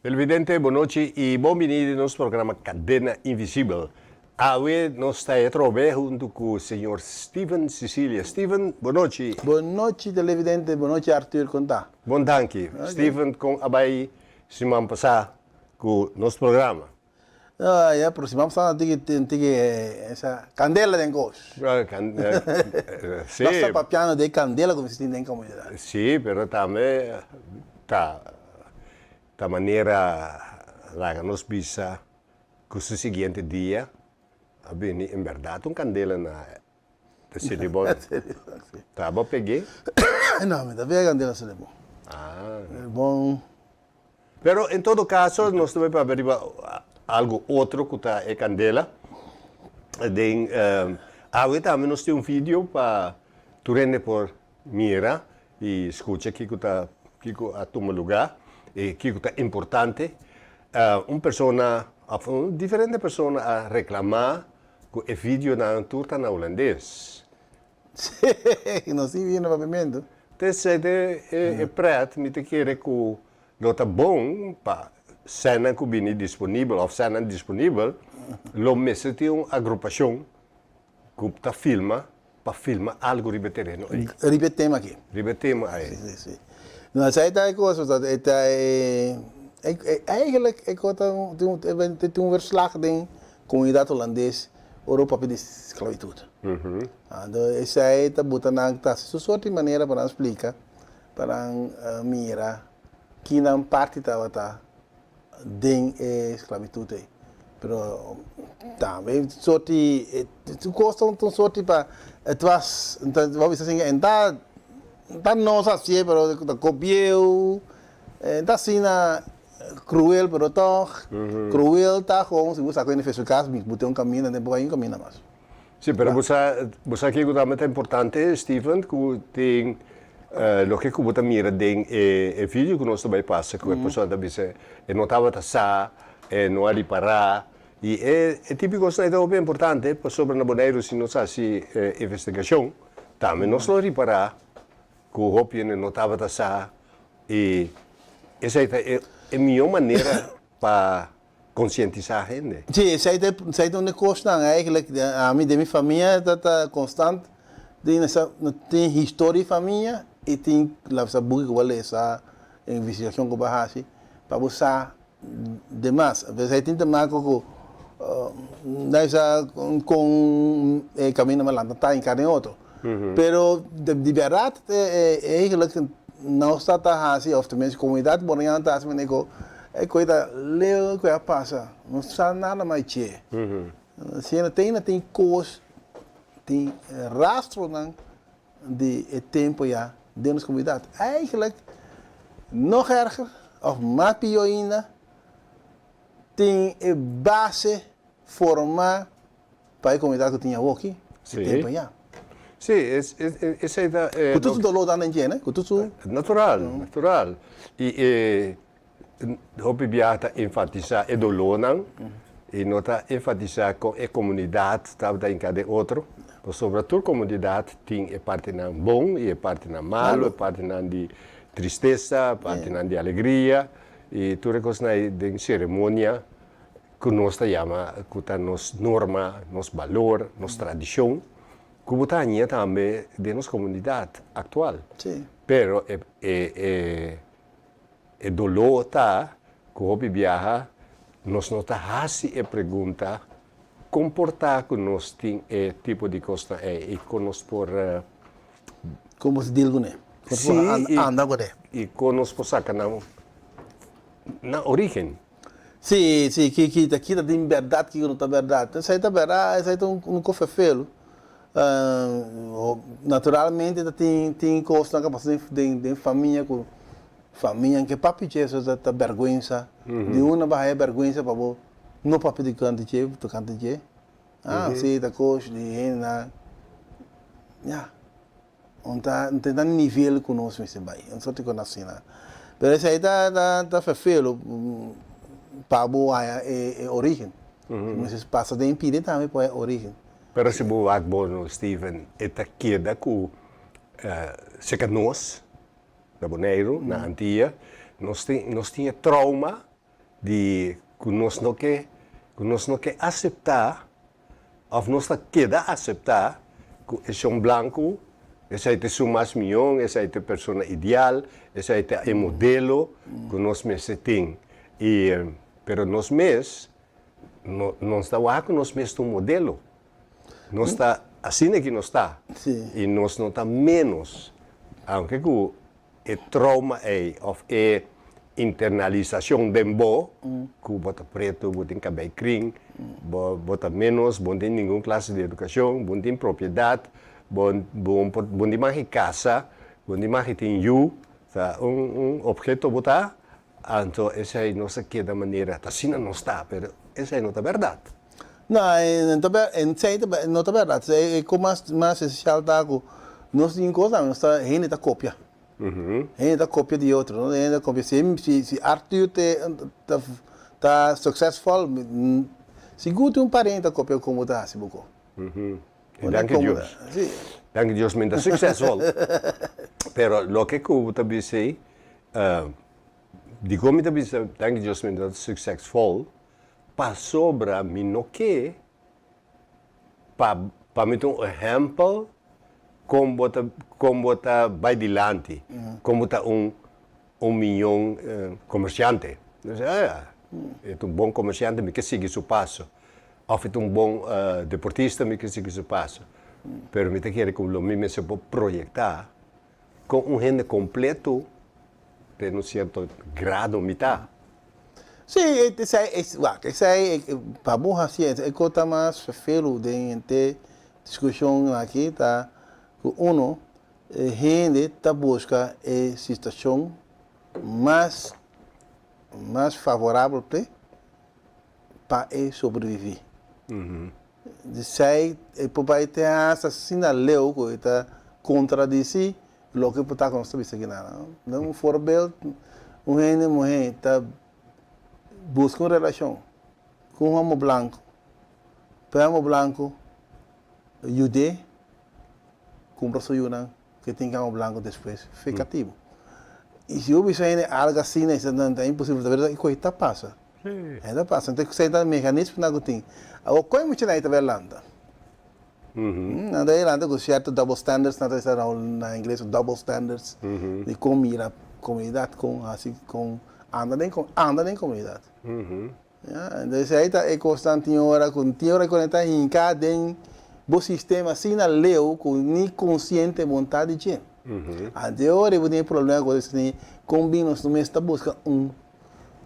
Televidente, bon nochi y bon bini den nos programa Cadena Invisibel. Awe nos ta atrobe hunto cu señor Steven Cecilia. Steven, bon nochi. Bon nochi televidente, bon nochi Arthur, con ta? Bon danki. Steven, con a bay siman pasa cu nos programa? Ah, ya, pero siman pasa nan tin tiki esa candela den cos. Si. Nos ta papiando di e candela cu mester tin den comunidad. Si, pero tambe ta Ta manera laga nos bisa ku su siguiente dia a bini en bèrdat un kandela na e Selibon. Ta bo peg'é? No, mi ta pega kandela Selibon. Ah. Selibon. Pero en todo kaso nos ta bai papia riba algu otro ku ta e kandela. Den awe tambe nos tin un video pa tur hende por mira i skucha kiko ta kiko a tuma lugá i kiko ta importante. Un persona òf un diferente persona a reklamá ku e videonan tur ta na hulandes. Sí, nos tin video na papiamentu. T'esei ta e prèt, mi ta kere ku lo ta bon pa sènnan ku bini disponibel òf sènnan disponibel lo mester tin un agrupashon ku ta filma pa filma algu riba e tereno ei. Riba e tema aki. Riba e tema ei. Si, si, si. No, esei ta e kos, pasobra e ta e, eigenlijk e kos ta un, tin un verslag den komunidat holandes ora bo papia di sklabitut. Anto esei ta buta nan ta hasi su sorti manera pa nan splika, pa nan mira ki nan parti tabata den e sklabitut ei. Pero tambe sorti su kos ta un sorti pa et was bo bisa asin e ta ta nos hasié pero ta kopieu e ta asina kruel pero tòg kruel ta kon si bo sa ku hende fesu kas bo tin un kaminda bo bai un kaminda mas. Sí, pero bo sa, bo sa kiko tambe ta importante, Steven, ku tin loke ku bo ta mira den e e video ku nos ta bai pasa, ku e persona ta bisa e no tabata sa, e no a ripará, i e e tipo di kosnan ei ta hopi importante, pasobra na Boneiru si nos hasi investigashon, tambe nos lo ripará ku hopi hende no tabata sa, i esei ta e e mihó manera pa konsientisá hende. Sí, esei ta esei ta un di kosnan eigenlijk ami den mi famia ta ta konstant den esa tin historia di famia i tin la sa buki ku bo a lesa investigashon ku bo a hasi pa bo sa demas. Esei tin te maka ku nan sa kon e kaminda malanta ta hinká den otro. Pero di bèrdat eigenlijk nos ta ta hasi òf tenminste komunidat Boneiano ta hasi manera ku e kos ta leu ku a pasa no sa nada mas dje. Siendo te ainda tin kos tin rastronan di e tempu ya den nos komunidat. Eigenlijk nog erger òf mas pió ainda tin e base formá pa e komunidat ku tin awoki e tempu ya. Sí, esei ta. Ku tur su doló ta den dje, ku tur su. Natural, natural. I e hopi biaha ta enfatisá e dolónan i no ta enfatisá kon e komunidat tabata hinká den otro, pasobra tur komunidat tin e partinan bon i e partinan malu, e partinan di tristesa, e partinan di alegria i tur e kosnan ei den seremonia ku nos ta yama ku ta nos norma, nos balor, nos tradishon, ku bo ta haña tambe den nos komunidat aktual. Pero e e e doló ta ku hopi biaha nos no ta hasi e pregunta kon por ta ku nos tin e tipo di kosnan ei i kon nos por. Kon bo ta deal kuné? Kon bo por anda kuné? I kon nos por saka nan nan origen. Sí, sí, ki ki ta ki ta tin bèrdat, kiko no ta bèrdat. Esei ta bèrdat, esei ta un kos ferfelu. Naturalmente ta tin tin kosnan ku a pasa den den famia ku famianan ke papia dje eso ta bèrgwensa. Di unda bo a haña bèrgwensa pa bo no papia di kante dje, tokante dje? Ah, sí, ta kos di hendenan, ya. Un ta un ta nivel ku nos mester bai, un sorti kon asina. Pero esei ta ta ta ferfelu pa bo haña e e origen. Bo mester pasa den pide tambe pa haña origen. Pero si bo wak bo no Steven, e ta keda ku serka nos na Boneiru, na Antia, nos tin nos tin e trauma. di ku nos no ke ku nos no ke aseptá òf nos ta keda aseptá ku e shon blanku esei ta esun mas mion, esei ta e persona ideal, esei ta e modelo ku nos mester tin. I pero nos mes no nos ta wak ku nos mes ta un modelo. Nos ta asina ki nos ta i nos no ta ménos aunke ku e trauma ei of e internalisacion den bo cu bo ta preto, bo tin cabey crin, bo bo ta menos, bo no tin ningun clase di educacion, bo no tin propiedad, bo bo bo no tin mag di casa, bo no tin mag di tin yu, ta un un obheto bo ta, anto esey no sa keda manera ta asina nos ta, pero esey no ta berdad. No, esey no ta berdad. E cos mas mas esencial ta cu nos tin cos tambe, nos ta hende ta copia. Hende ta copia di otro, no? Hende ta copia. Si si si Arthur te ta ta succesvol, sigur tin un parente ta copia con bo ta haci bo co. Y danki Dios. Si. Danki Dios mi ta succesvol. Pero loke cu bo ta bisa ey, dicon mi ta bisa danki Dios mi ta succesvol, Pasobra mi no ke pa pa mi ta un ehèmpel kon bo ta kon bo ta bai dilanti, kon bo ta un un miyon komersiante. Mi bisa, ah, e ta un bon komersiante, mi ke sigui su paso. Òf e ta un bon deportista, mi ke sigui su paso. Pero mi ta kere ku lo mi mester por proyektá kon un hende kompleto den un sierto grado mi ta. Sí, esei, wak, esei pa bo hasi e kos ta mas fefelu den henter diskushon aki ta ku uno e hende ta buska e situashon mas mas favorabel p'e pa e sobreviví. Esei e por bai te hasta asina leu ku e ta kontradisí Loke por ta ku nos ta bisa kinan. Den un voorbeeld, un hende muhé ta buska un relashon ku un homo blanku, pa e homo blanku yud'é kumpra su yunan ku e tin ku e homo blanku despues fe katibu. I si bo bisa hende algu asina, e ta imposibel, ta berdad ku e ta pasa. E ta pasa. Enton esei ta e meganismonan ku tin. Awor, kon e muchanan ei ta bai lanta? Nan ta lanta ku sierto double standards, nan ta bisa na ingles double standards, di kon mira komunidat, kon hasi, kon anda den anda den komunidat. Ya, entonces esei ta e kosnan tin ora ku tin ora ku nan ta hinká den bo sistema asina leu ku ni konsiente bo no ta di dje. Ante ora bo tin e problema ku bo ta bisa kon bin nos mes ta buska un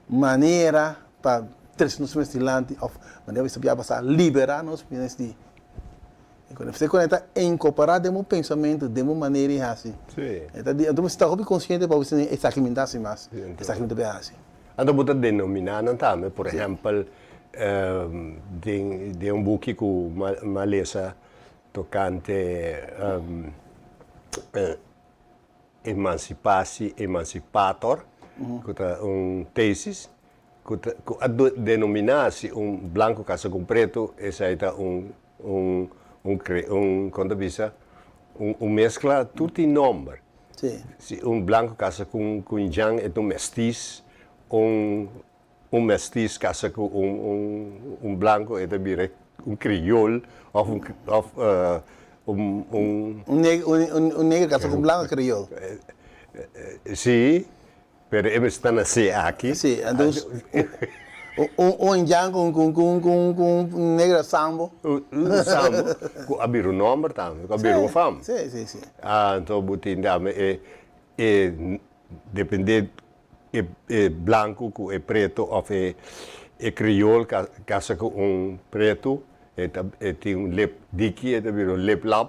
manera pa trese nos mes dilanti of manera bisa bia basa libera nos mes di e kos. Esei kos ta incorpora den bo pensamentu, den bo manera di hasi. E ta di, anto bo ta hopi konsiente pa bo bisa esaki mi no ta hasi mas, esaki mi ta bay hasi. Anto bo ta denominá nan tambe, por ehèmpel den den un buki ku mi a lesa tokante Emansipasi, emancipator, ku ta un tesis ku ta ku a denominá si un blanku kasa ku un pretu esei ta un un un kre un kon ta bisa un un meskla tur tin nòmber. Si un blanku kasa ku un ku un jan e ta un mestis, un Un mestis kasa ku un un blanku e ta bira un kriol òf un òf un un. Un un negro kasa ku un blanku kriol. Si, pero e mester ta nasé aki. Si, entonces un un indjan ku ku ku ku un negro sambo. Un sambo ku a bira un nòmber tambe, ku a bira un fam. Si, si, si. Anto bo tin tambe e e depende E blanku ku e pretu òf e kriol kasa ku un pretu e ta e tin un lip diki e ta bira un lip lap.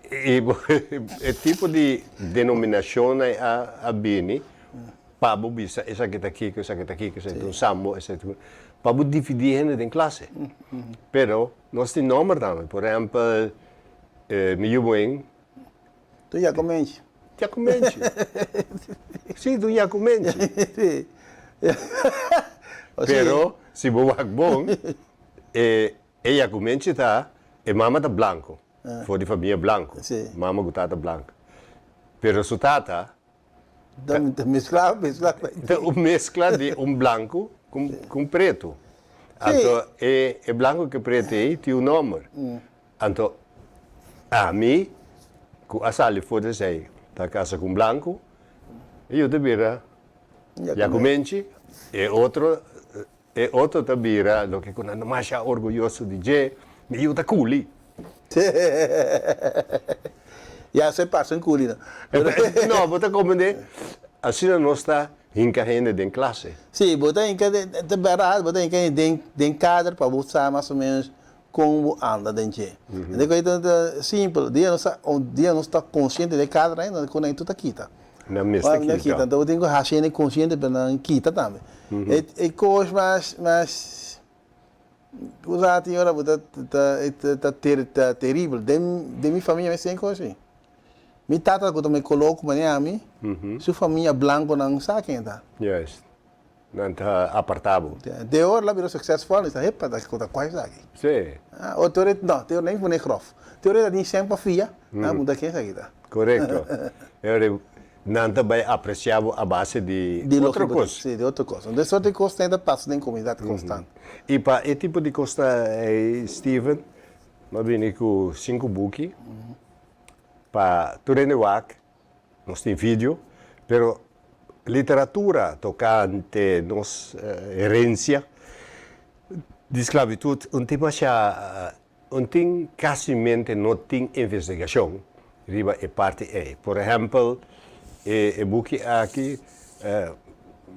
I e tipo di denominashon ei a bini pa bo bisa esaki ta kiko esaki ta kiko esaki ta un sambo esaki ta un pa bo dividí hende den klase. Pero nos tin nòmber tambe por ehèmpel mi yu buen. Tu yakumenchi. Yakumenchi. Si, tu yakumenchi. Si. Pero, si bo wak bon, e e yakumenchi ta, e mama ta blanku, for di famia blanku. Si. Mama ku tata blanku. Pero su tata. Ta meskla, meskla. Ta un meskla di un blanku ku un pretu. Anto e e blanku ku e pretu ei tin un nòmber. Anto ami ku a sali for di esei ta kasa ku un blanku e yu ta bira Yakumenchi, e otro e otro ta bira loke ku nan ta masha orguyoso di dje, mi yu ta kuli. Ya se pasa un kuli no. No, bo ta komprende, asina nos ta hinka hende den klase. Si, bo ta hinka den, ta bèrdat, bo ta hinka hende den den kader pa bo sa mas o ménos kon bo anda den dje. Ende ku ta ta simpel, dia nos ta dia nos ta konsiente den e kader ainda, ku nan tur ta kita. Nan mester kita. Kita. Anto bo tin ku hasi hende konsiente pa nan kita tambe. E e kos mas mas Un rato i ora bo ta ta ta teribel. Den den mi famia mes tin kos así. Mi tata ku ta mi koló ku manera ami, su famia blankonan sa ken e ta. Juist. Nan ta apartá bo. Te ora el a bira suksesfòl, mi sa, hepa, ta ku ta kua esaki? Sí. O te ora, no, te ora nan pone gròf. Te ora e ta tin sèn pa fia, nan a puntra ken esaki ta. Korekto. E ora Nan ta bai aprecia bo a base di otro cos. Si, di otro cos. Entonces sort di cos ta pasa den comunidad constant. Y pa e tipo di cos ta ey, Steven, mi a bini cu cinco buki pa tur hende wak. Nos tin video, pero literatura tocante nos herencia di sclavitud un tin masha Un tin casimente no tin investigacion riba e parti ey. Por ehempel, e e buki aki,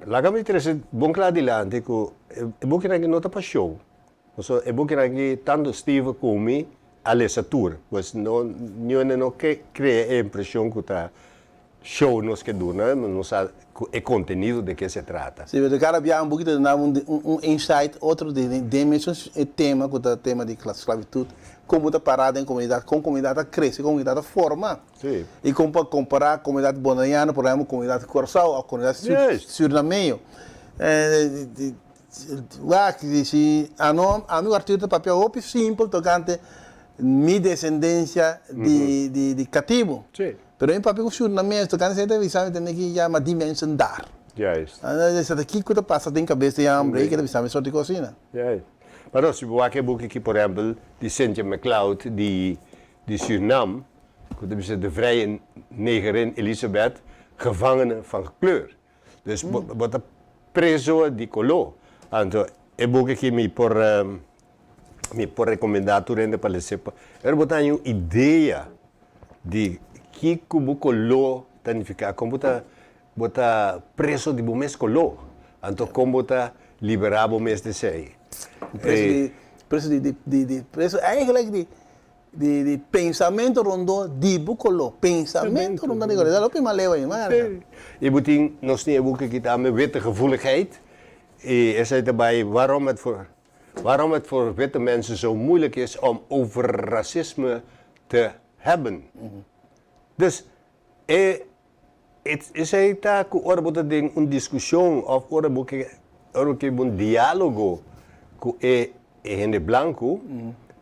laga mi trece bon cla dilanti cu e bukinan aki no ta pa show. Pasobra e bukinan aki tanto Steve cu mi a lesa tur. Pues no, niun hende no ke crea e impresion cu ta Show nos ke duna, nos sa ku e kontenido de ke se trata. Si, pero kada biaha un bukito ta duna un un insight otro di den mesun e tema ku ta tema di sklabitut, kon bo ta pará den komunidat, kon komunidat ta krese, kon komunidat ta forma. Si. I kon pa kompará komunidat boneriano por ehempel komunidat Kòrsou òf komunidat Surinameño. Wak, si ano ami ku Arthur ta papia hopi simpel tokante mi desendensia di di katibu. Si. Pero mi papia ku Surnamés tokante esei ta bisa mi tende ki yama di mensen daar. Juist. Esei ta kiko ta pasa den kabes di hambre ei ke ta bisa mi sort di kos asina. Juist. Pero si bo wak e buki aki por ehempel di Cynthia McLeod di di Surnam ku ta bisa De vrije negerin Elisabeth, gevangene van kleur. Dus bo bo ta preso di koló. Anto e buki aki mi por mi por rekomendá tur hende pa lese pa pero bo ta haña un idea di kiko bo koló ta nifiká, kon bo ta bo ta preso di bo mes koló, anto kon bo ta liberá bo mes di esei. Preso di preso di di di preso eigenlijk di di di pensamento rondó di bo koló, pensamento rondó di koló, esei ta loke mas leu ei, Sí. I bo tin, nos tin e buki aki tambe, Witte Gevoeligheid, i esei ta bai waarom het voor Waarom het voor witte mensen zo moeilijk is om over racisme te hebben. Dus e esei ta ku ora bo ta den un diskushon òf ora bo ke ora bo ke un diálogo ku e e hende blanku,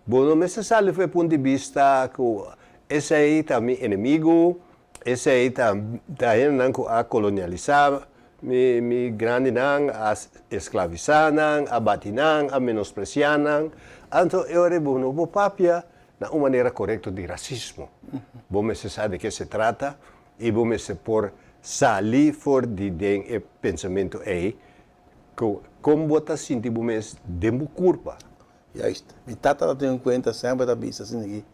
bo no mester sali for e punto di bista ku esei ta mi enemigu, Esei ta ta hendenan ku a kolonialisá mi mi grandinan, a esklavisá nan, a bati nan, a menospresiá nan. Anto e ora ei bo no por papia na un manera korekto di rasismo. Bo mester sa di ke se trata i bo mester por sali for di den e pensamentu ei ku kon bo ta sinti bo mes den bo kurpa. Juist. Mi tata ta tene un kuenta semper ta bisa asina aki.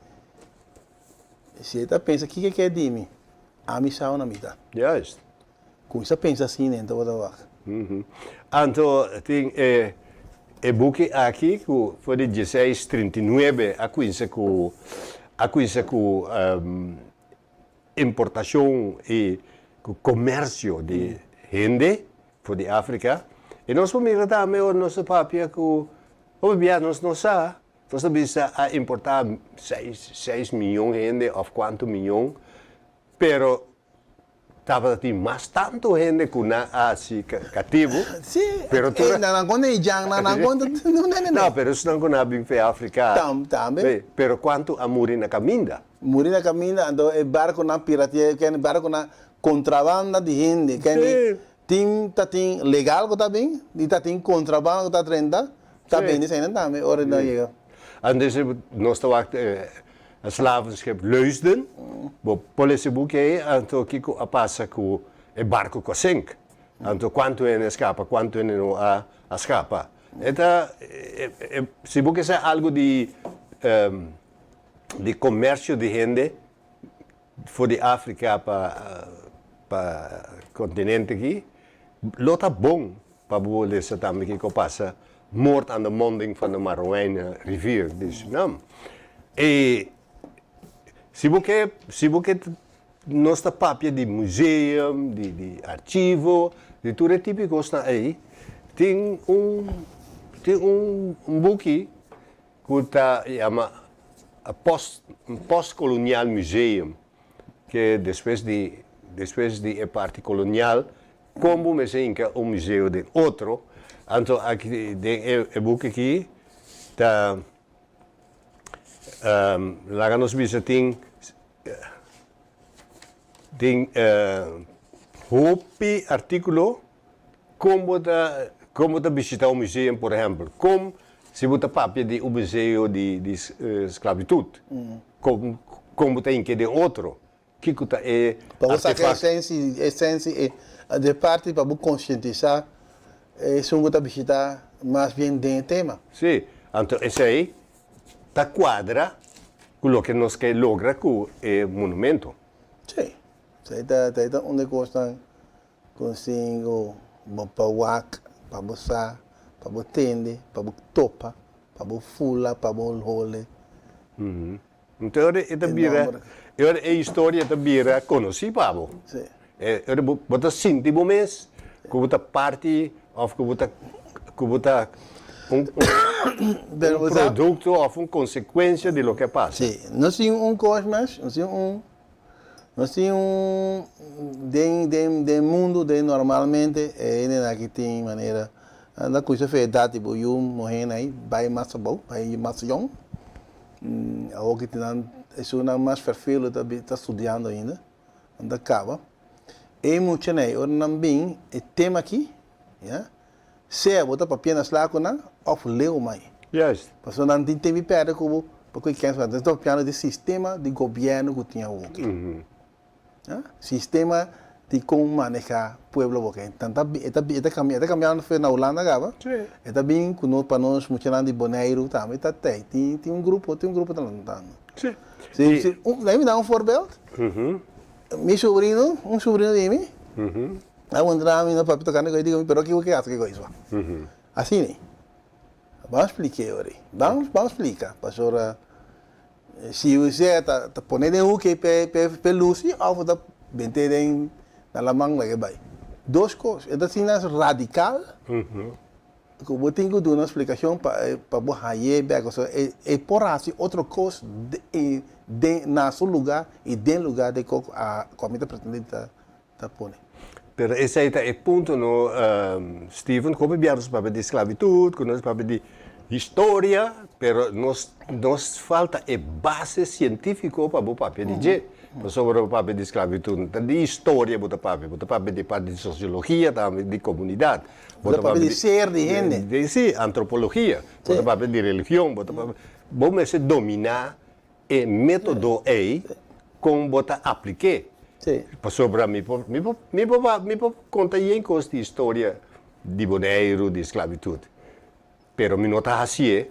Si e ta pensa kiko e ke di mi, ami sa unda mi ta. Juist. Kuminsa pensa asina en tabata wak. Anto tin e e buki aki ku for di dieseis 39 a kuinsa ku a kuinsa ku importashon i ku komersio di hende for di Afrika. I nos por mira tambe ora nos ta papia ku hopi bia nos no sa. Nos ta bisa a importá seis miyon hende òf kuantu miyon, pero tabata tin mas tantu hende ku nan a hasi katibu. Sí, pero nan a konta e jan, nan a konta No, pero esnan ku nan a bin fe Afrika. Tambe. Pero kuantu a muri na kaminda? Muri na kaminda, anto e barkunan piratea, e barkunan. Kontrabanda di hende. Kende tin ta tin legal ku ta bin i ta tin kontrabanda ku ta drenta ta bende eseinan tambe ora nan yega. Antes nos ta wak e slavenschip Leusden, bo por lesa e buki ei, anto kiko a pasa ku e barko ku a sink, anto kuantu hende a skapa, kuantu hende no a skapa. E ta, si bo ke sa algu di di komersio di hende for di Afrika pa pa kontinente aki, lo ta bon pa bo lesa tambe kiko pasa Moord aan de monding van de Marowijne rivier di Surinam. E si bo ke si bo ke nos ta papia di museum, di di archivo, di tur e tipo di kosnan ei, tin un tin un buki ku ta yama Post Postkolonial Museum, ke despues di despues di e parti kolonial kon bo mester hinka un museo den otro, anto aki den e buki aki ta laga nos bisa tin tin hopi artikulo. Kon bo ta kon bo ta bishita un museum por ehempel? Kon si bo ta papia di un museo di di sklabitut kon kon bo ta hinke den otro? Kiko ta e Pa bo saka artefakto? esensi esensi e de parti pa bo konsientisá esun ku ta bishita mas bien den e tema. Sí, anto esei ta kuadra ku loke nos ke logra ku e monumento. Sí, esei ta esei ta un di e kosnan Konsigo bo pa wak, pa bo sa, pa bo tende, pa bo topa, pa bo fula, pa bo hole. Enton e ora e ta bira, e ora e historia ta bira konosí pa bo. Sí. E ora bo bo ta sinti bo mes ku bo ta parti òf ku bo ta ku bo ta un un produkto òf un konsekuensia di loke a pasa. Sí. Nos tin un kos mas, nos tin un Nos tin un den den den mundu den normalmente e hendenan aki tin manera nan ta kusa fe edat di bo yu muhénan ei bai mas abou bai mas yòn awor ki nan esunnan mas ferfelu ta ta studiando ainda nan ta kaba e muchanan ei ora nan bin e tema aki ya Sea bo ta papia na sla ku nan òf leu mai. Juist. Pasobra nan tin tempu di pèrdè ku bo pa ku e kèns. Nan ta papiando di sistema di gobièrnu ku tin awoki. Sistema di kon manehá pueblo awoki. Nan ta e ta e ta kambia e ta kambiando fe na Hulanda kaba. E ta bin ku nos pa nos muchanan di Boneiru tambe ta tei. Tin tin un grupo tin un grupo ta lantando. Sí. Sí sí un mi da un voorbeeld. Mi sobrino un sobrino di mi. A puntra mi no papia tocando cu digo mi pero kico ke haci cu eso? Asina ban spliké ori ban ban splica pasobra si usted ta ta pone den hoek pe pe pe luci of ta bente den na laman laga e bay dos cos e ta asina radical cu bo tin cu duna splicacion pa pa bo haye bek pasobra e e por haci otro cos den den na su lugar y den lugar de cu a cu ami ta pretende ta ta pone. Pero esei ta e punto no Steven, hopi bia nos papia di sklabitut, ku nos papia di historia, pero nos nos falta e base sientífiko pa bo papia di dje. Pasobra bo papia di sklabitut no ta di historia bo ta papia, bo ta papia di parti di sosiologia tambe, di komunidat. Bo ta papia di ser di hende. Di si, antropologia. Bo ta papia di religion, bo ta papia, bo mester dominá E método ei kon bo ta aplik'é? Pasobra mi por mi por mi por mi por konta yen kos di historia di Boneiru, di sklabitut, pero mi no ta hasié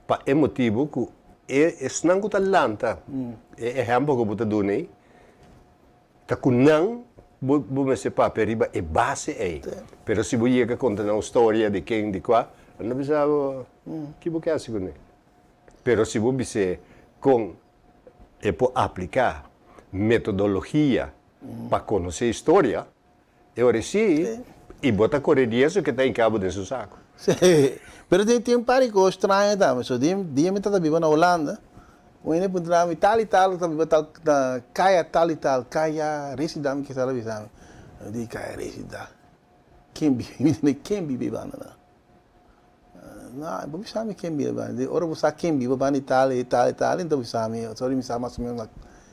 pa e motibu ku e esnan ku ta lanta e ehèmpel ku bo ta duna ei ta ku nan bo bo mester papia riba e base ei. Pero si bo yega konta nan un storia di ken di kua, nan ta bisa bo ki bo ke hasi kuné? Pero si bo bis'é kon e por apliká metodologia pa konosé historia, e ora sí i bo ta kore riesgo ke ta hinká bo den su saku. Sí, pero tin tin un par di kos straño tambe. So dia dia mi tabata biba na Hulanda, un hende puntra mi tal i tal ta biba tal na kaya tal i tal, kaya Resida mi kisa a bisa mi. Mi di kaya Resida, ken biba mi tende ken biba e banda nan. No, bo bisa mi ken biba banda. Ora bo sa ken biba banda i tal i tal i tal, enton bo bisa mi, sorry mi sa mas o menos na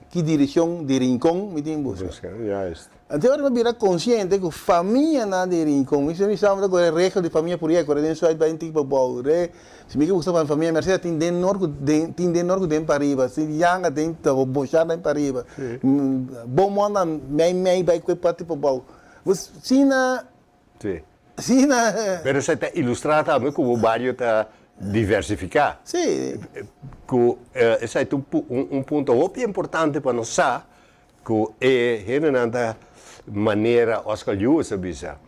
ki direccion di Rincon mi tin busca. Busca, juist. Anto ora mi a bira consciente cu famianan di Rincon, mi mi sa mi ta core regel di famia por yega core den zuid bay un tiki pa bou, re, si mi ke busca pa mi famia Mercedes tin den noord cu den tin den noord cu den pariba, si Yanga tin ta Boshar den pariba, Beaumont nan mei mei bay cu e parti pa bou. Pues sina Sí. Asina. Pero esei ta ilustrá tambe ku bo bario ta diversifiká. Sí. Ku esei ta un punto hopi importante pa nos sa ku e hendenan ta manera Oscar Lewis a bisa,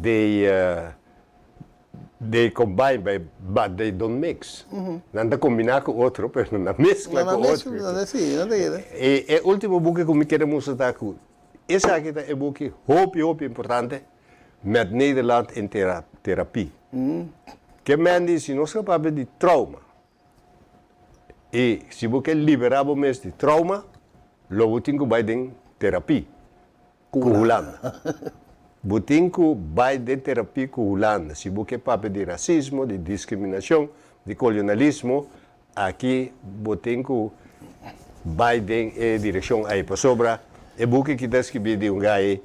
they they combine but they don't mix. Nan ta kombiná ku otro pero nan ta meskla ku otro. Sí, nan ta keda. E último buki ku mi kere mustra ta ku Esaki ta e buki hopi hopi importante Met Nederland in Therapie. Ke men di si nos ta papia di trauma i si bo ke libera bo mes di trauma lo bo tin ku bai den terapie ku Hulanda. Bo tin ku bai den terapie ku Hulanda si bo ke papia di rasismo, di diskriminashon, di kolonialismo Aki bo tin ku bai den e direkshon ei pasobra e buki ki ta skibí di un gai,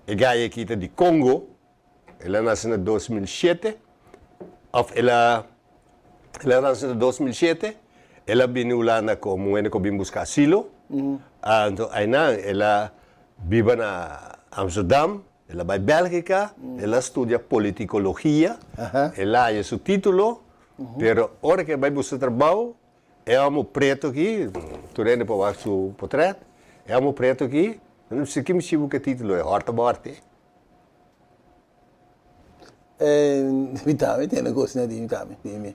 e gai aki ta di Kongo, el a nase na 2007, òf el a el a nase na 2007, el a bini Hulanda komo un hende ku a bin buska asilo, anto einan el a biba na Amsterdam, El a bai Bélgica, el a studia politikologia, el a haya su título, pero ora ku el bai buska trabou, e homo preto aki, tur hende por wak su potret, e homo preto aki, nan a bisa ki mishibu ku e título e hòrta bòrti. Mi tambe tene kos na di mi tambe, di mi.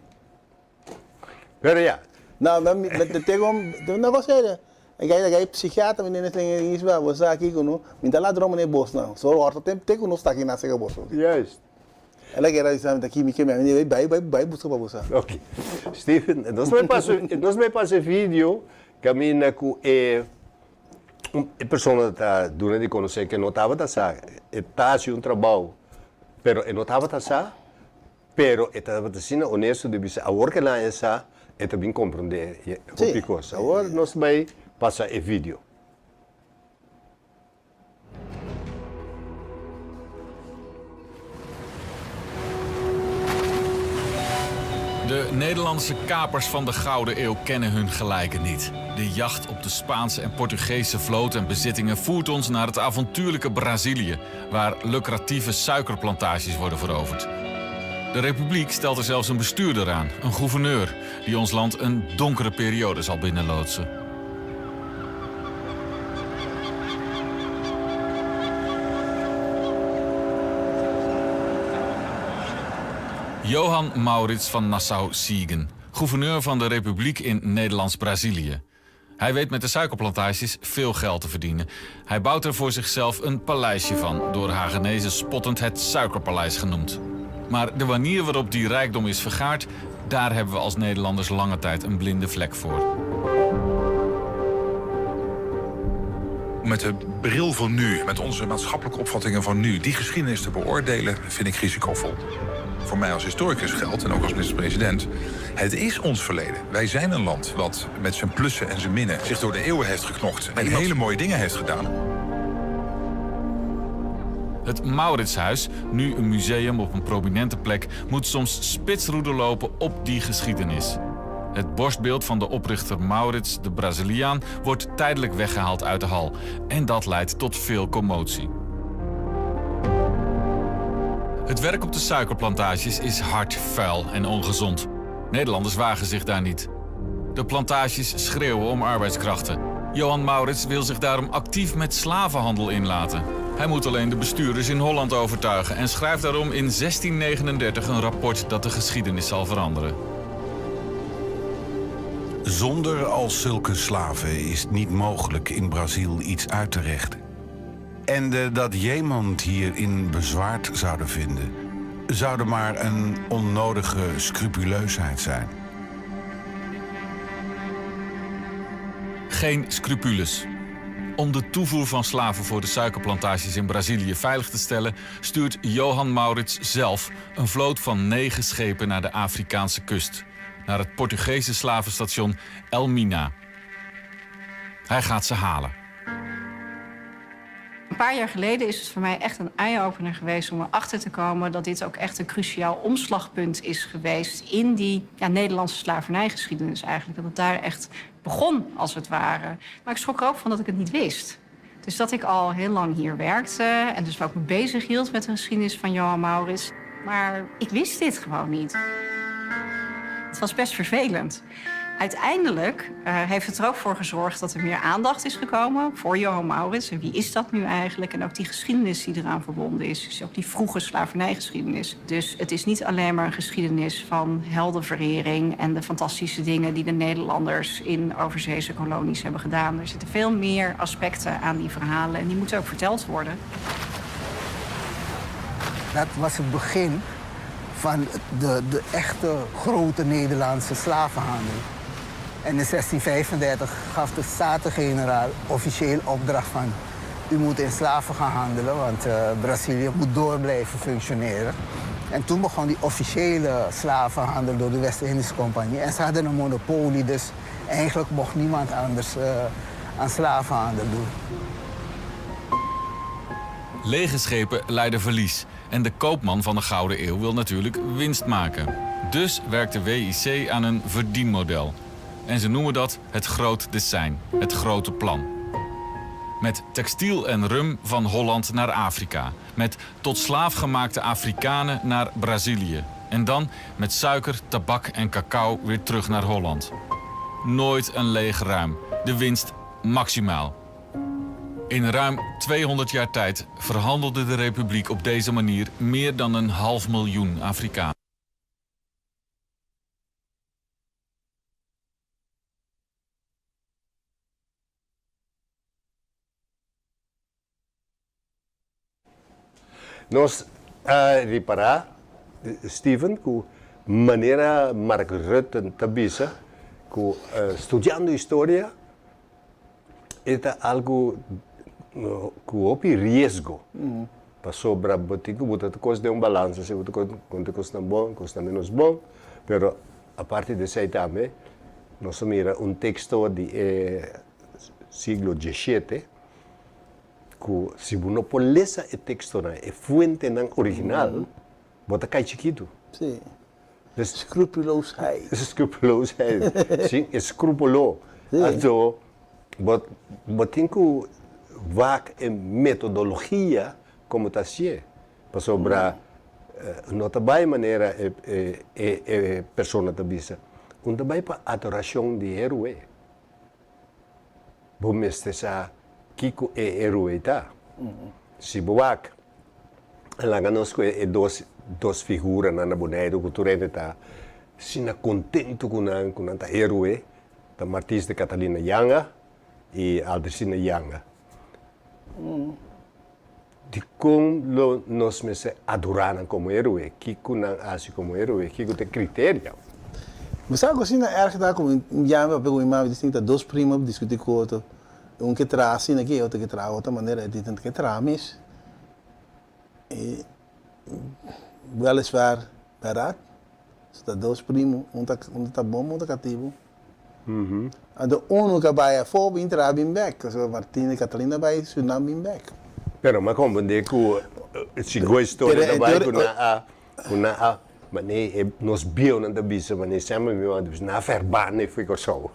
Pero ya. No, no, mi te tengo una cosa seria. E gai gai psikiatra mi nene ten isba bo sa kiko no. Mi ta ladron mane bos nan. So horta tem te ku nos ta aki na sega boso. Juist. Ela kera bisa mi ta ki mi ke mi mi bai bai bai buska pa bo sa. Ok. Steven, nos bai pasa nos bai pasa e video kaminda ku e e persona ta duna di konosé ke no tabata sa e ta hasi un trabou pero e no tabata sa. Pero e tabata asina honesto di bisa awor ke nan a sa e ta bin komprondé hopi kos. Awor nos bai pasa e video. De Nederlandse kapers van de Gouden Eeuw kennen hun gelijke niet. De jacht op de Spaanse en Portugese vloot en bezittingen voert ons naar het avontuurlijke Brazilië, waar lucratieve suikerplantages worden veroverd. De Republiek stelt er zelfs een bestuurder aan, een gouverneur, die ons land een donkere periode zal binnenloodsen. Johan Maurits van Nassau-Siegen, gouverneur van de Republiek in Nederlands-Brazilië. Hij weet met de suikerplantages veel geld te verdienen. Hij bouwt er voor zichzelf een paleisje van, door Hagenezen spottend het Suikerpaleis genoemd. Maar de manier waarop die rijkdom is vergaard, daar hebben we als Nederlanders lange tijd een blinde vlek voor. Met de bril van nu, met onze maatschappelijke opvattingen van nu, die geschiedenis te beoordelen, vind ik risicovol. Voor mij als historicus geldt, en ook als minister-president, het is ons verleden. Wij zijn een land wat met zijn plussen en zijn minnen zich door de eeuwen heeft geknokt en hele mooie dingen heeft gedaan. Het Mauritshuis, nu een museum op een prominente plek, moet soms spitsroede lopen op die geschiedenis. Het borstbeeld van de oprichter Maurits de Braziliaan wordt tijdelijk weggehaald uit de hal. En dat leidt tot veel commotie. Het werk op de suikerplantages is hard, vuil en ongezond. Nederlanders wagen zich daar niet. De plantages schreeuwen om arbeidskrachten. Johan Maurits wil zich daarom actief met slavenhandel inlaten. Hij moet alleen de bestuurders in Holland overtuigen en schrijft daarom in 1639 een rapport dat de geschiedenis zal veranderen. Zonder al zulke slaven is het niet mogelijk in Brazil iets uit te rechten. En de dat jemand hierin bezwaard zouden vinden, zouden maar een onnodige scrupuleusheid zijn. Geen scrupules. Om de toevoer van slaven voor de suikerplantages in Brazilië veilig te stellen, stuurt Johan Maurits zelf een vloot van negen schepen naar de Afrikaanse kust, naar het Portugese slavenstation Elmina. Hij gaat ze halen. Een paar jaar geleden is het voor mij echt een eye-opener geweest om erachter te komen dat dit ook echt een cruciaal omslagpunt is geweest in die ja, Nederlandse slavernijgeschiedenis eigenlijk. Dat het daar echt begon, als het ware. Maar ik schrok er ook van dat ik het niet wist. Dus dat ik al heel lang hier werkte en dus ook me bezig hield met de geschiedenis van Johan Maurits. Maar ik wist dit gewoon niet. Het was best vervelend. Uiteindelijk eh, heeft het er ook voor gezorgd dat er meer aandacht is gekomen voor Johan Maurits. En wie is dat nu eigenlijk? En ook die geschiedenis die eraan verbonden is. Dus ook die vroege slavernijgeschiedenis. Dus het is niet alleen maar een geschiedenis van heldenverering en de fantastische dingen die de Nederlanders in overzeese kolonies hebben gedaan. Er zitten veel meer aspecten aan die verhalen en die moeten ook verteld worden. Dat was het begin van de, de echte grote Nederlandse slavenhandel. En in 1635 gaf de Staten-Generaal officieel opdracht van... u moet in slaven gaan handelen, want eh, Brazilië moet door blijven functioneren. En toen begon die officiële slavenhandel door de West-Indische Compagnie. En ze hadden een monopolie, dus eigenlijk mocht niemand anders eh, aan slavenhandel doen. Lege schepen leiden verlies. En de koopman van de Gouden Eeuw wil natuurlijk winst maken. Dus werkt de WIC aan een verdienmodel. En ze noemen dat het groot design, het grote plan. Met textiel en rum van Holland naar Afrika. Met tot slaaf gemaakte Afrikanen naar Brazilië. En dan met suiker, tabak en cacao weer terug naar Holland. Nooit een leeg ruim. De winst maximaal. In ruim 200 jaar tijd verhandelde de Republiek op deze manier meer dan een half miljoen Afrikanen. Nos a ripará, Steven, ku manera Mark Rutte ta bisa ku studiando historia e ta algu ku hopi riesgo. Pasobra bo tin ku buta tur kos den un balansa, si bo ta konta kosnan bon, kosnan menos bon, pero aparte di esei tambe nos a mira un teksto di e siglo diesshete ku si bo no por lesa e tekstonan, e fuentenan original, bo ta kai chikitu. Sí. Dus, Scrupuloosheid. Scrupuloosheid. Sin escrúpulo. Sí. Anto, bo, bo tin ku wak e metodologia komo ta hasié. Pasobra no ta bai manera e, e, e, e persona ta bisa. Un ta bai pa adorashon di héroe. Bo mester sa kiko e héroe ta. Si bo wak, laga nos ku e dos dos figuranan na Boneiru ku tur hende ta asina kontentu ku nan, ku nan ta héroe, ta Martins de Catalina Janga i Aldersina Janga. Dikon lo nos mester adorá nan komo héroe? Kiko nan hasi komo héroe? Kiko ta e kriterio? Mi sa ku asina erg ta ku mi yama papia ku mi mami di ta dos primo diskutí ku otro. Un ke traha asina aki e otro ke traha otro manera. E di nan ke traha mes. E weliswaar bèrdat, su ta dos primo, un ta un ta bon un ta katibu. Anto unu ka bai afó bin traha bin bèk, pasobra Martina i Catalina bai Surinam bin bèk. Pero m'a komprendé ku sigo e storia ta bai ku nan a ku nan a manera e nos bieunan ta bisa manera semper mi mama ta bisa nan a ferbane fo'i Kòrsou.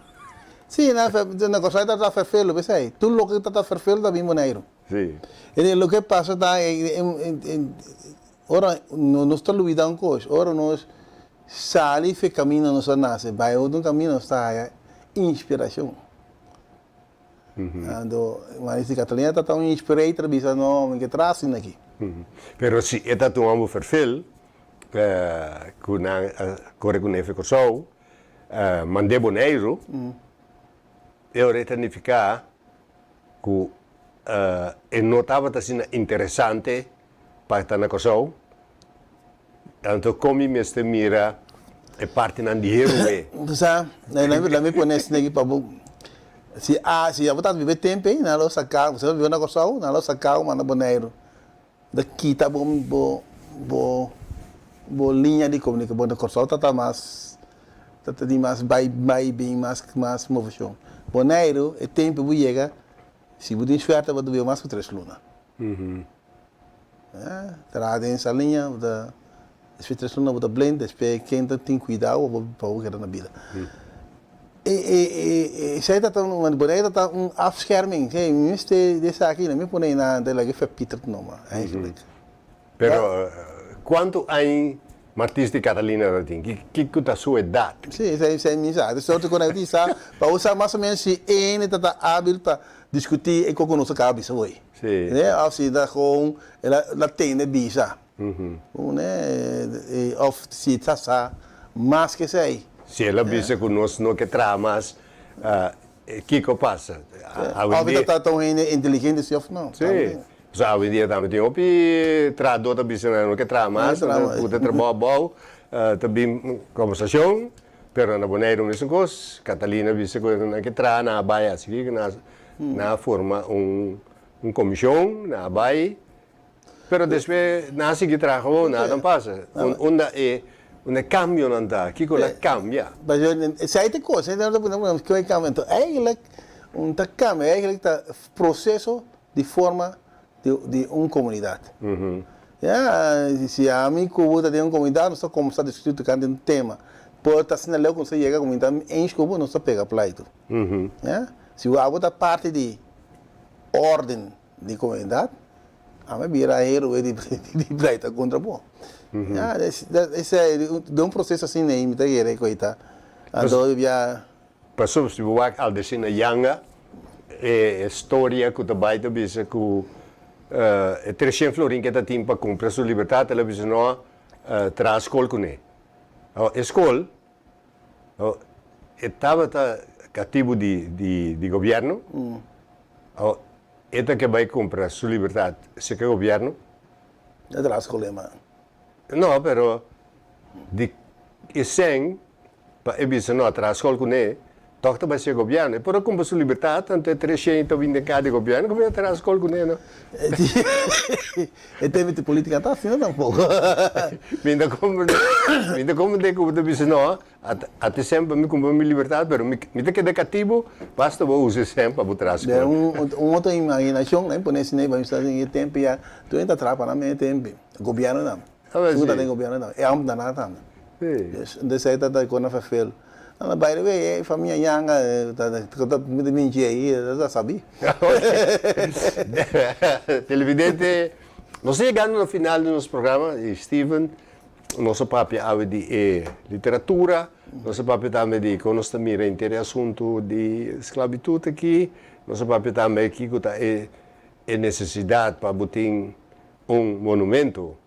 Sí, nan a na Kòrsou e tabata ferfelu p'esei. Tur loke tabata ferfelu ta bin Boneiru. Sí. E loke pasa ta ora nos ta lubida un kos, ora nos sali fe kaminda nos a nase bai otro kaminda nos ta haya inspirashon. Anto Maris Catalina ta ta un inspirator bisa no mi ke traha asina aki. Pero si e ta tuma bo ferfel ku nan a kore ku nefe Kòrsou mand'é Boneiru e ora e ta nifiká ku e no tabata asina interesante pa ta na Kòrsou, anto kon mi mester mira e partinan di héroe? Bo sa, laat mi pone esaki aki pa bo, si a si abo tabata biba e tempu ei, nan lo saka bo, si abo biba na Kòrsou, nan lo saka bo manda Boneiru, ta kita bo bo bo bo liña di komunikashon, bo na Kòrsou tabata mas. Ta tin mas bai bai bin mas mas moveshon. Boneiru e tempu bo yega si bo tin suerte bo ta biba mas ku tres luna. Traha den saliña bo ta despues tres luna bo ta blend despues ken ta tin kuidao bo pa bo keda na bida. E e e esei ta ta un Boneiru ta ta un afscherming mi mester di esaki mi pone einan ta laga e fepitert numa eigenlijk. Pero cuanto añ Martis di Catalina ta tin? Kico ta su edad? Sí, esei esei mi sa. Esei otro cosa mi sa, pa bo sa mas o menos si ene ta ta habil pa discuti e con cu nos a caba bisa hoy. Sí. Ne? Of si ta gewoon el a el a tende bisa. Ne? Of si ta sa mas ke esei. Si el a bisa cu nos no ke traha mas, Kiko pasa? Of e ta ta un hende inteligente si of no. Si. Pasobra awendia tambe tin hopi trahadó ta bisa nan no ke traha mas, nan ta puta trabou abou, ta bin kombersashon, pero na Boneiru mesun kos, Catalina bisa ku nan ke traha nan a bai asiki ku nan a forma un komishon, nan a bai, pero despues nan a sigui traha gewoon, nada a pasa. Unda e unda e kambionan ta? Kiko la kambia? Esei ta e kos, esei ta e kos, kiko a kambia? Enton eigenlijk un ta kambia, eigenlijk ta proseso di forma di un komunidat. Ya, si ami ku bo ta den un komunidat nos ta kuminsá diskutí tokante un tema, por ta asina leu ku nos ta yega komunidat eens ku bo nos ta pega pleitu. Ya, si abo ta parti di órden di komunidat, ami a bira héroe di pleita kontra bo. Ya, esei den un proseso asina ei mi ta kere ku ei ta. Anto ya. Pasobra si bo wak Aldesina Yanga, e storia ku ta bai ta bisa ku e treshen florin ke ta tin pa kumpra su libertat, el a bisa no traha skol kuné. Awor e skol, e tabata katibu di gobièrnu, awor e ta ke bai kumpra su libertat serka gobièrnu. E traha skol ei man. No, pero di e sèn pa e bisa no a traha skol kuné, tòg ta bai ser gobièrnu. E por a kumpra su libertat, anto e treshen ta bini den kar di gobièrnu ku a traha skol kuné no. E tema di politica ta asina tampoco. Mi ta comprende, mi ta comprende ku bo ta bisa no, ata e sèn pa mi kumpra mi libertat, pero mi ta keda katibu, basta bo usa e sèn pa bo traha skol. Den un otro imaginashon, nan pone asina pa mi sa den e tempu ya, tur hende ta traha pa nan mene tempu. Gobiernonan. Tur ta den gobiernonan. E ambtenaar tambe. Dus esei ta ta kona verveel. By the way, e famia Yanga ta ta minchi ei, ta sabi. Televidente, nos ta yegando na final di nos programa y Steven, nos a papia awe di e literatura, nos a papia tambe di con nos ta mira henter e asunto di sclavitud aki, nos a papia tambe kico ta e necesidad pa bo tin Un monumento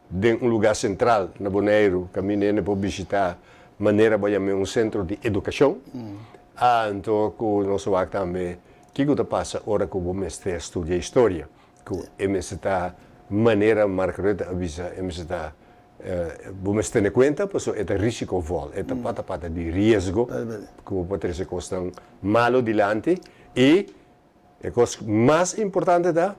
den un lugá sentral na Boneiru kaminda hende por bishitá manera bo yam'é un sentro di edukashon. Anto ku nos a wak tambe kiko ta pasa ora ku bo mester studia historia, ku e mester ta manera Mark Rutte a bisa e mester ta bo mester tene kuenta pasobra e ta risikovol, e ta pata pata di riesgo ku bo por trese kosnan malu dilanti i E kos mas importante ta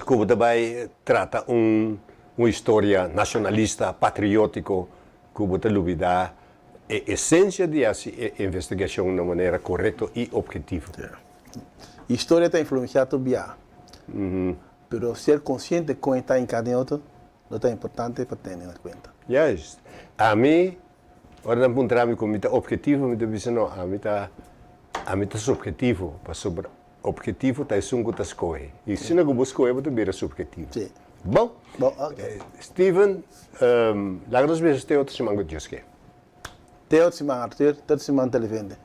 ku bo ta bai trata un un historia nashonalista, patriótiko, ku bo ta lubidá e esensia di hasi e investigashon na manera korekto i ophetivo. Historia ta influensiá tur bia, pero ser konsiente kon e ta hinká den otro lo ta importante pa tene na kuenta. Juist. Ami, ora nan puntra mi ku mi ta ophetivo, mi ta bisa no, ami ta Ami ta subhetivo, pasobra obhetivo ta esun ku ta skohe. I asina ku bo skohe bo ta bira subhetivo. Sí. Bon. Bon, ok. Steven, laga nos bisa te otro siman ku Dios ke. Te otro siman, Arthur. Te otro siman, televidente.